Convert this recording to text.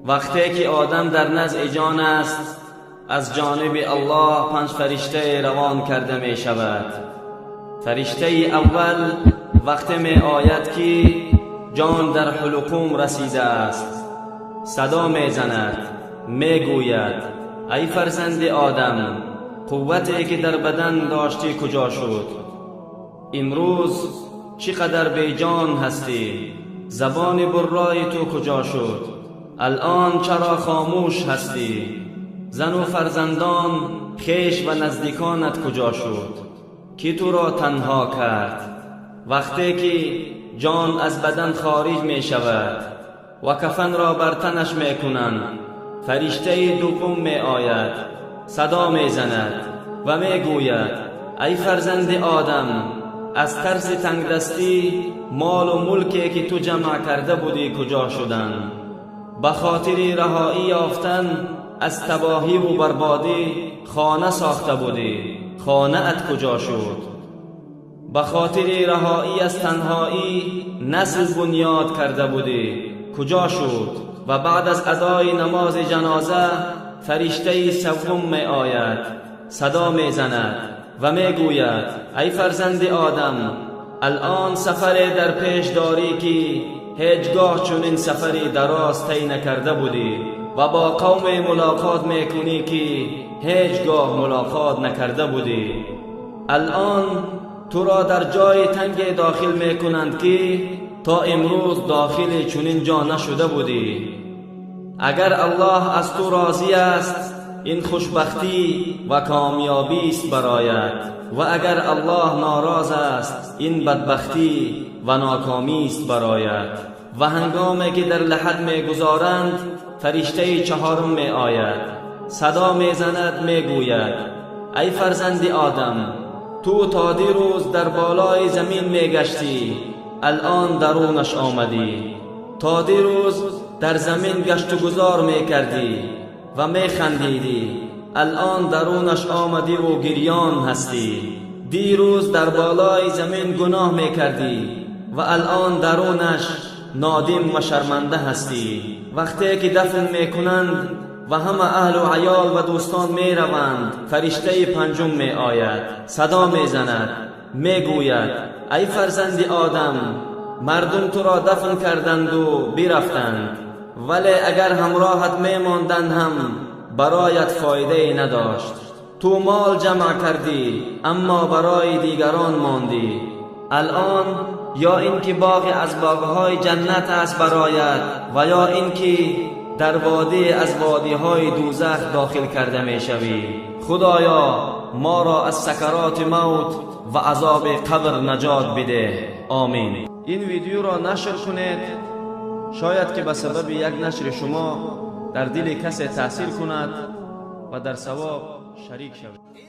وقتی که آدم در نزع جان است، از جانب الله 5 فرشته روان کرده می شود. فرشته اول وقتی می آید که جان در حلقوم رسیده است، صدا می زند، می گوید ای فرزند آدم، قوتی که در بدن داشتی کجا شد؟ امروز چقدر بی جان هستی؟ زبان برای تو کجا شد؟ الان چرا خاموش هستی؟ زن و فرزندان، خویش و نزدیکانت کجا شد؟ کی تو را تنها کرد؟ وقتی که جان از بدن خارج می شود و کفن را بر تنش می کنند، فرشته دوم می آید، صدا می زند و می گوید ای فرزند آدم، از ترس تنگدستی مال و ملکی که تو جمع کرده بودی کجا شدند؟ به خاطر رهایی یافتن از تباهی و بربادی خانه ساخته بودی، خانه ات کجا شد؟ به خاطر رهایی از تنهایی نسل بنیاد کرده بودی، کجا شد؟ و بعد از ادای نماز جنازه فرشته سوم می آید، صدا می زند و می گوید ای فرزند آدم، الان سفر در پیش داری که هیچگاه چنین سفری دراز طی نکرده بودی و با قوم ملاقات میکنی که هیچگاه ملاقات نکرده بودی. الان تو را در جای تنگ داخل میکنند که تا امروز داخل چنین جا نشده بودی. اگر الله از تو راضی است، این خوشبختی و کامیابی است برایت، و اگر الله ناراض است، این بدبختی و ناکامی است برایت. و هنگامی که در لحد میگذارند، فرشته چهارم می آید، صدا می زند، می گوید ای فرزند آدم، تو تا دیروز در بالای زمین می گشتی، الان درونش آمدی. تا دیروز در زمین گشت و گذار می کردی و می خندیدی، الان درونش آمدی و گریان هستی. دیروز در بالای زمین گناه می کردی و الان درونش نادم و شرمنده هستی. وقتی که دفن می کنند و همه اهل و عیال و دوستان می روند، فرشته پنجم می آید، صدا می زند، می گوید ای فرزند آدم، مردم تو را دفن کردند و برفتند، ولی اگر همراهت می ماندند هم برایت فایده نداشت. تو مال جمع کردی اما برای دیگران ماندی. الان یا اینکه باغ از باغهای جنت است برایت و یا اینکه در وادی از وادیهای دوزخ داخل کرده می شوی. خدایا ما را از سکرات موت و عذاب قبر نجات بده. آمین. این ویدیو را نشر کنید، شاید که به سبب یک نشر شما در دل کسی تاثیر کند و در ثواب شریک شوید.